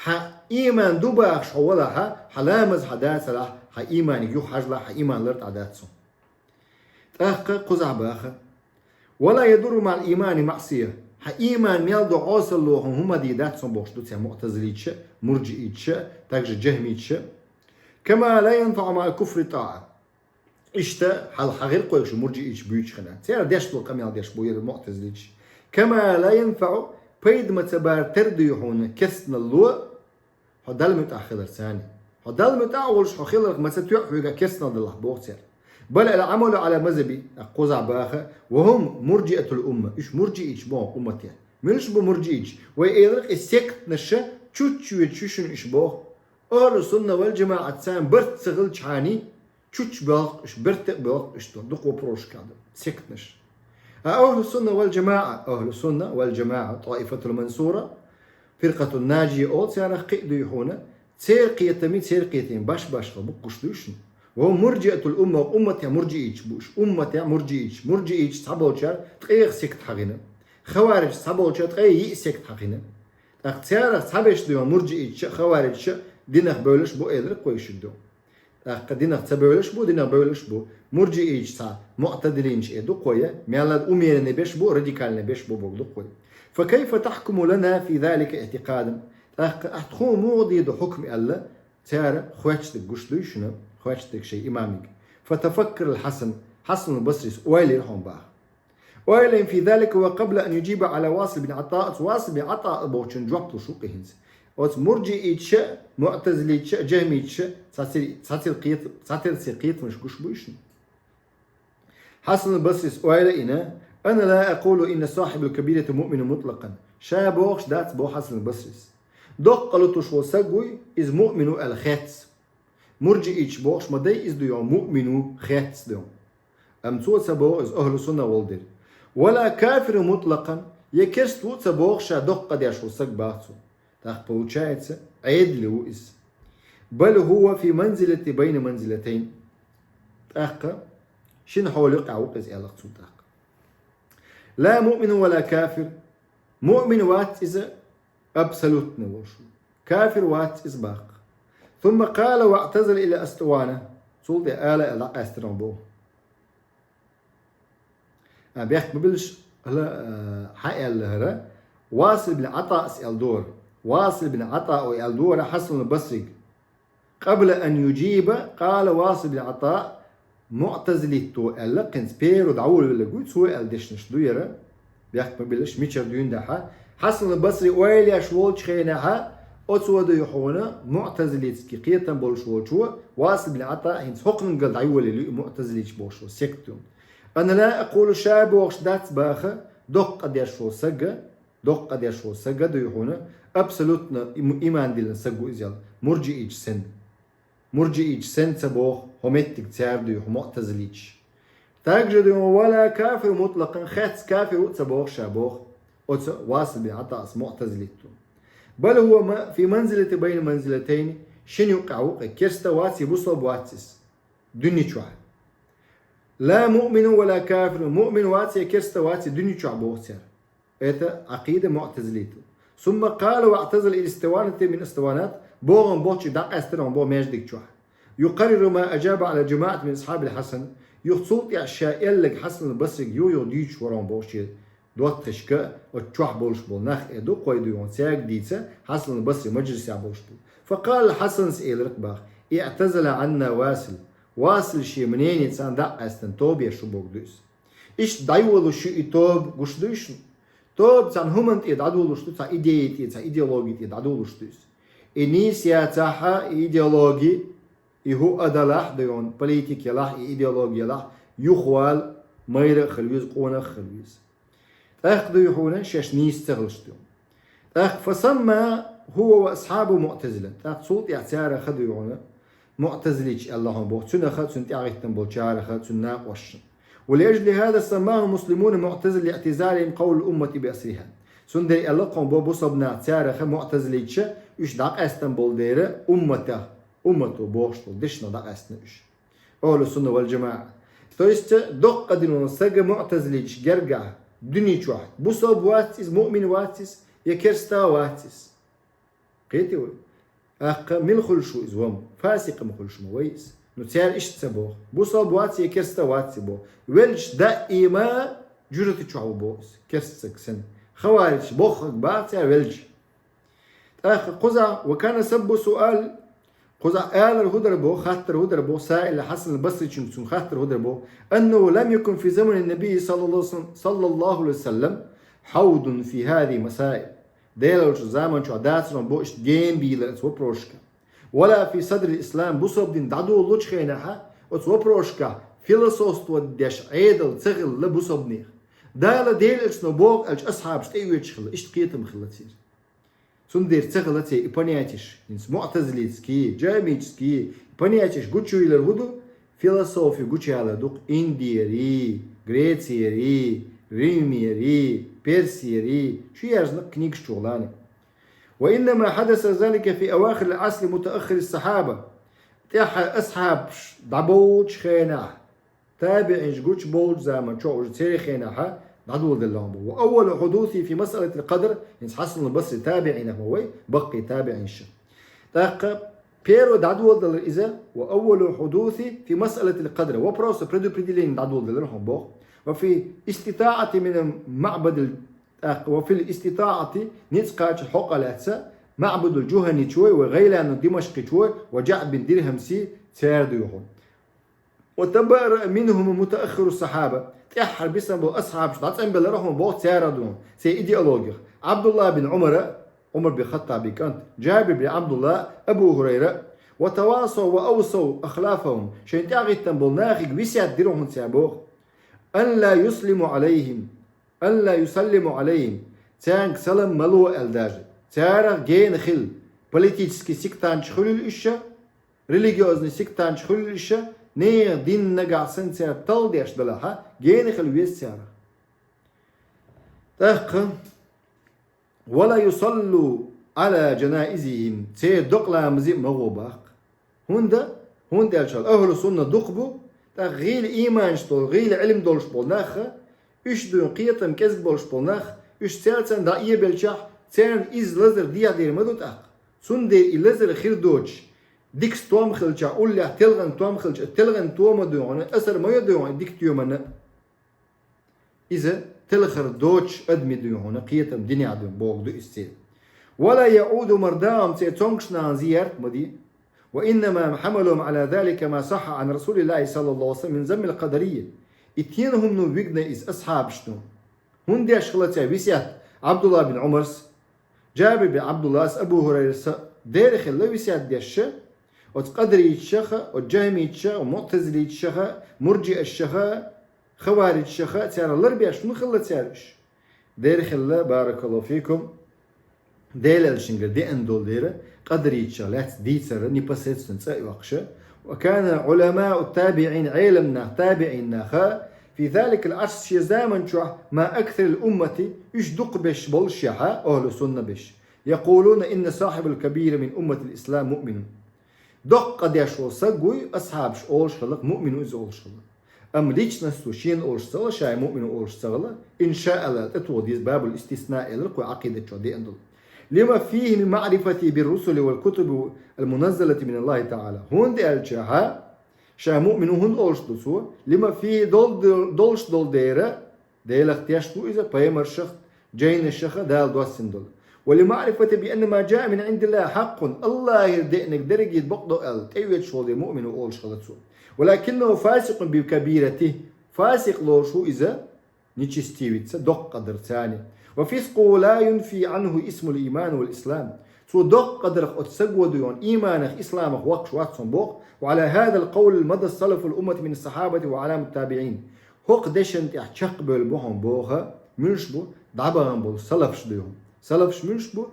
Хьан ийман ду бахаш хьо валахьа, хьан ламаз хьан дацалахь, хьан ийманиг юха хьажалахь, хьан ийман лартӀахь дац цунна. ТӀаккха кхузахь баха: «ولا يضر مع الإيمان معصية». Хьан ийман мел до Ӏосалло хьуна хӀума дийр дац цунна бохуш ду церан муътазилийча, мурджиийча, также жахмийча. «كما لا ينفع مع الكفر طاعة». Иштта хьал хьан гӀиркхойша мурджиийча буьйцу хина. Церан деш долу къамел деш бу яра муътазилийча. «كما لا ينفع», пайда ма ца бара тера дуй хьуна керстаналло, хьо Далла муьтӀахь хилар царна. Хьо Далла муьтӀахь а волуш, хьо хиларх ма ца тоьа хьоьга керстанал далахь боху церан. «بل العمل على مذهبي», кхузахь баха: «وهم مرجئة الأمة». Уьш мурджиийча боху уммате. Муьлш бу мурджиийча? Вай элира-кх и сектнаша чуччоьдуш ю шуна уьш боху. Ахьлу сунна вал жамаӀат царна барт ца хилчхьана, чучча боьлху уьш, барт а боьлху уьш, дукха вопросашкахь ду сектнаш. А ахьлу сунна вал жамаӀа, ахьлу сунна вал жамаӀа, тӀаифатул мансура, фиркъатун наджия олу царах кхин а дуй хьуна, церан кхетамий, церан кхетамий баш-башха бу гуш дуй шуна. Ва мурджиатул умма, умматехь мурджиийча бу уьш, умматехь мурджиийча, мурджиийча цхьаболчара ткъех сект хьахина. Хавариджаш цхьаболчара ткъе йиъ сект хьахина. ТӀаккха царах цхьаберш дуй хьуна мурджиийча а, хавариджаш а динах бевлаш бу элира кхойшиг ду. ТӀаккха динах ца бевлаш бу, динах бевлаш бу. Мурджиийча цхьа муътадилинча э ду кхой, мелла умеренный берш бу, радикальный берш бу боху ду кхой. فكيف تحكم لنا في ذلك اعتقادا؟ ТӀаккха ахь тхуна муха дийр ду хьукм аьлла, цара хоьттуш дерг гуш дуй шуна, хоьттуш дерг шайн имамиг. فتفكر الحسن, Хьасанул Басрис ойла йира хьуна баха. Ойла йина في ذلك وقبل أن يجيب على واصل بن عطاء, оцу Васил бин ӀатӀа бохучун жоп луш ву-кх хӀинца. Оцу мурджиийча а, муътазилийча а, жахмийча а цхьацир-, цхьацир кхета-, цхьатерций кхетамаш гуш буй шуна? Хьасанул Басрис ойла а йина: أنا لا أقول إن صاحب الكبيرة مؤمن مطلقا. Ша бохуш дац боху Хьасанул Басрис. Доккха лутуш волу саг вуй, иза муъмин ву аьлла хецца. Мурджиийча бохуш ма дай иза дуй хьуна муъмин ву хецца дуй хьуна. Амма цо ца боху иза ахьлу сунна волу дерг. ولا كافر مطلقا, я керст ву а ца боху ша доккха деш волу саг баха цо. ТӀаккха получается, Ӏедали ву иза. بل هو في منزلة بين منزلتين. ТӀаккха шин хьола юкъа ву иза аьлла цо тӀаккха. لا مؤمن ولا كافر. Муъмин вац иза абсолютно волуш. Кафир вац иза баккха. ثم قال واعتزل إلى أسطوانة. Цул тӀе ала аьлла дӀакъаьстина боху. А, бехк ма биллаш, хӀала, а, хьан аьлла хӀара? Васил бин ГӀатаъс аьлла дора. Васил бин ГӀатаъ аьлла дора Хьасанул Басрига. قبل أن يجيب قال واصل بن عطاء مُعتزلитто аьлла, кхин цу первый дӀаволавелларг вуй, цо аьлла дешнаш ду яра. Бехк ма биллаш, мичара дуьйна дахьа. Хьасанул Басри ойла еш волчу хенахьа, оцо дуй хьуна муътазилитский кхетам болуш волчо Васил бин ГӀатаъ хӀинца хӀокхуьнгал дӀайолаелла ю и муътазилиташ бохуш волу секту. أنا لا أقول, ша бохуш дац баха, доккха къа деш волу сага, доккха къа деш волу сага дуй хьуна, абсолютно им-, иман диллина саг ву иза аьлла, мурджиича санна. Мурджиича санна ца боху, хӀо меттиг цара дуй хьу муътазилиташ. Также дуй хьуна, ولا كافر مطلقا, хец кафир ву а ца боху ша боху, оцу Васил бин ГӀатаъс муътазилитто. بل هو م-, في منزلة بين منزلتين, шина юкъахь ву кхин, керста вац и, бусалба вац иза. Дуьнен чохь. لا مؤمن ولا كافر, муъмин вац я, керста вац я, дуьнен чохь боху цара. Это عقيدة معتزليته. ثم قال واعتزل إلى أسطوانة من أسطوانات, бохам бохчи дӀакъаьстина бо маьждиг чохь. يقرر ما أجاب على جماعة من أصحاب الحسن, юха цул тӀаьхьа ша аьлларг Хьасанул Басрига юха-юха дуьйцуш вара боху шен доттагӀашка, оцу чохь болуш болу нах э ду, кхой дуй хьуна, цаьрга дийца, Хьасанул Басри мажлисехь болуш бу. فقال الحسن, элира баха: اعتزل عنا واصل. Васил шен мненица дӀакъаьстина тоба еш ву бохург ду иза. Иштта дӀайолуш ю и тоба, гуш дуй шуна? Тоба цхьана хӀуманна тӀе дӀадолуш ду, цхьа идея тӀе, цхьа идеология тӀе дӀадолуш ду иза. И нийса яцахь и идеология, и хӀу а далахь, дуй хьуна, политика ялахь, и идеология ялахь, юхавала майра а хила веза, къонах а хила веза. ТӀаккха дуй хьуна шаьш нийса ца хилаш ду. ТӀаккха فسمى هو وأصحابه معتزلة. ТӀаккха цул тӀаьхьа цара ха дуй хьуна муътазилиташ аьлла хьуна боху, цуьнан ха, цуьнан тӀаьхьахӀиттина болчара ха, цуьнан накъошна. ولأجل هذا سماه المسلمون معتزلة لاعتزالهم قول الأمة بأصلها. Цундела аьлла кхуьнан бо бусалба нах цара ха муътазилиташа, уьш дӀакъаьстина болу дера умматах, уммато бохуш долу дешнах дӀакъаьстина уьш. Ахьлу сунна вал джамаъа. То есть, доккха къа дина волу сага муътазилиташ гергахь дуьнен чохь бусалба вац иза, муъмин вац иза, я керста вац иза. Кхетий вай? ТӀаккха мила хуьлуш ву иза вама? Фасикъ ма хуьлуш ма вай иза. Ну, цара иштта ца боху. Бусалба вац я, керста вац и боху. Велча даима жуьрата чохь ву боху иза, керста саг санна. Хаваридаш бохург баха цара велча. ТӀаккха кхузахь, وكان سبب سؤال, кхузахь алар хӀу дара боху, хаттар хӀу дара боху, саила Хьасанул Басричуьнга цуьнга хаттар хӀу дара боху, أنه لم يكن في زمن النبي صلى الله عليه وسلم، صلى الله عليه وسلم حوض في هذه المسائل. Делан Элчан заман чохь дацара боху иштта гена бийлар оцу вопросашка. ولا في صدر الإسلام, бусалба дин дӀадолалучу хенахьа, оцу вопросашкахь философство деш Ӏедал ца хилла бусалба нехан. Дала Делан Элчано боху аьлча асхьабаш тӀеоьцуш хилла, иштта кхетам хилла церан. Цундела ца хилла церан и понятеш, хӀинца муътазилитский, джамийческий понятеш гучуйиллар хӀу ду, философи гучуялар ду-кх Индиерий, Грецерий, Римерий, Персерий, шу яьржина книгаш чу гӀалани. وإنما حدث ذلك في أواخر العصر متأخر الصحابة. ТӀаьххьара асхьабаш дӀаболучу хенахь, табиӀинаш гучуболчу заман чохь уже церан хенахьа дӀадоладелла бу. وأول حدوثه في مسألة القدر, хӀинца Хьасанул Басри табиӀинах ма вай, баккхий табиӀинаш. ТӀаккха первый дӀадоладелира иза, وأول حدوثه في مسألة القدر, вопроса предопределения дӀадоладелира хьуна боху. وفي الاستطاعة من معبد ال-, тӀаккха, وفي الاستطاعة, ницкъ кхача хьокъехь лаьцна, Маъбадул Джуханичой ва Гъайлану Димашкъичой ва Джаъд бин Дирхамси цара дуй хьуна. وتبرأ منهم متأخر الصحابة. ТӀаьххьара бисина болу асхьабаш дӀацӀанбеллера хьуна боху цара дуй хьуна, церан идеологех. Ӏабдулла бин Ӏумара, Ӏумар бин Хаттаби кӀант, Джабир бин Ӏабдулла, Абу ХӀурайра, وتواصوا وأوصوا أخلافهم, шайн тӀаьхьахӀиттина болу нахе весет дира хьуна цара боху. أن لا يسلموا عليهم, أن لا يسلموا عليهم, цаьрга салам ма ло аьлла даже. Царах гена хила, политический сектанташ хуьлийла уьш, религиозный сектанташ хуьлийла уьш, нехан дин нагахь санна цара талладеш далахьа, гена хила веза царах. ТӀаккха, ولا يصلوا على جنائزهم, церан докъа ламазе а ма гӀо баккха. ХӀунда? ХӀунда аьлча ахӀлу сунна дукха бу, тӀаккха гӀийла ийманаш долу, гӀийла Ӏилма долуш болу нах, уьш дуьйна кхетам кӀезиг болуш болу нах, уьш цаьрца дӀаэбелчахь, царна иза лазар дехьа дийр ма ду тӀаккха. Цундела и лазар хир доцуш, дика стом хилчахь, уллехь телхина том хилча, телхина тома дуьйна, асар ма йо дуьйна, дика тоьмана. Иза телхар доцуш адамийн дуьйна, кхетам динехь дуьйна боху ду иза церан. ولا يعود مرضاهم, церан цомгуш нахана зиярат ма ди. وإنما حملهم على ذلك ما صح عن رسول الله صلى الله عليه وسلم من ذم القدرية. И тӀенан хӀумано вигна иза асхьабашна. ХӀунда деш хилла цара весет Ӏабдулла бин Ӏумарс, Джабир бин Ӏабдуллас, Абу ХӀурайрас, дера хилла весет деш, оцу къадариташаха, оцу джахмиташаха, муътазилиташаха, мурджиашаха, хавариджашаха, цара ларбеш хӀун хилла цара уьш? Дера хилла, баракаллаху фикум, Делан элчангара деана долу дера, къадариташах лаьцна дийцар непосредственно цӀа а йоккхуш. وكان علماء التابعين, Ӏелам нах, табиӀин наха, في ذلك العصر, шен заман чохь, ما أكثر الأمة, уьш дукха беш болушехьа, ахӀлу сунна беш, يقولون إن صاحب الكبيرة من أمة الإسلام مؤمن. Доккха къа деш волу саг вуй, асхьабаш олуш хилла, муъмин ву иза олуш хилла. Амма личносто шена олуш ца хилла, ша муъмин ву олуш ца хилла, иншааллахӀ, тӀетоха деза бабул истисна элира кху Ӏакъидат чохь деана долу. لما فيه من معرفته بالرسل والكتب المنزلة من الله تعالى. ХӀунда аьлча, ша муъмин ву хӀунда олуш ду цо? لما فيه, дол-, долуш долу дера, Делах тешна ву иза, пайхамаршах, джайнашаха Дала доссина долу. ولمعرفته بأن ما جاء من عند الله حق, АллахӀера деанарг дерриге бакъ ду аьлла, тӀеоьцуш волу муъмин ву олуш хилла цо. ولكنه فاسق بكبيرته, фасикъ лоруш ву иза, нечестивец, доккха къа дарца. وفسقه لا ينفي عنه اسم الإيمان والإسلام. Цо доккха къа дарх оцу саго дуьйна ийманах, исламах воккхуш вац хьуна боху. وعلى هذا القول مضى سلف الأمة من الصحابة وأعلام التابعين. ХӀокху дешан тӀехь чекхбевлла бу хьуна боху, муьлш бу, дӀабахана болу салафаш дуьйна. Салафаш муьлш бу?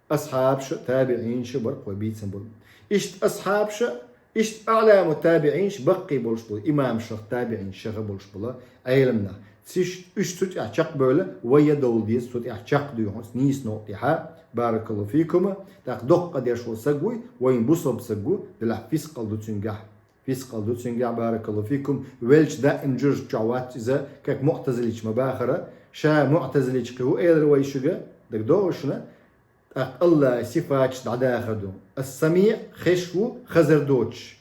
Асхьабаша, табиӀинаша бара кхо бийцина болу. Иштта асхьабаша, иштта аӀламу табиӀинаша баккхий болуш болу, имамашах, табиӀинашаха болуш болу Ӏелам нах. Циш, уьш цу тӀехь чекхбевлла, вай а довла деза цу тӀехь чекхдуьйхьуш, нийса новкъа тӀехьа, баракаллаху фикума, тӀаккха доккха къа деш волу саг вуй, вайн бусалба саг ву, делахь фискъал ду цуьнгахь. Фискъал ду цуьнгахь, баракаллаху фикум, велча даим жуьжа чохь вац иза, как муътазилич ма бахара, ша муътазилич кхин хӀу элира вай шуьга, дагадогӀу шуна, тӀаккха АллахӀан сифаташ дӀадахар ду. Ас-Самиъ, хезаш ву, хазар доцуш.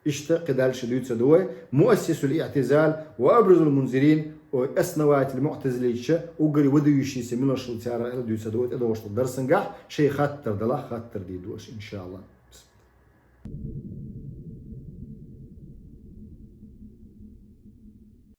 Иштта кхидӀа ши дуьйцур ду вай, مؤسس الاعتزال وأبرز المنذرين, ой, основатель муътазилиташа, уггаре выдающийся муьлш ву царах аьлла дуьйцур ду вай тӀедогӀуш долу дарсангахь, шайн хаттар далахь, хаттар дийр ду аша, иншааллахӀ.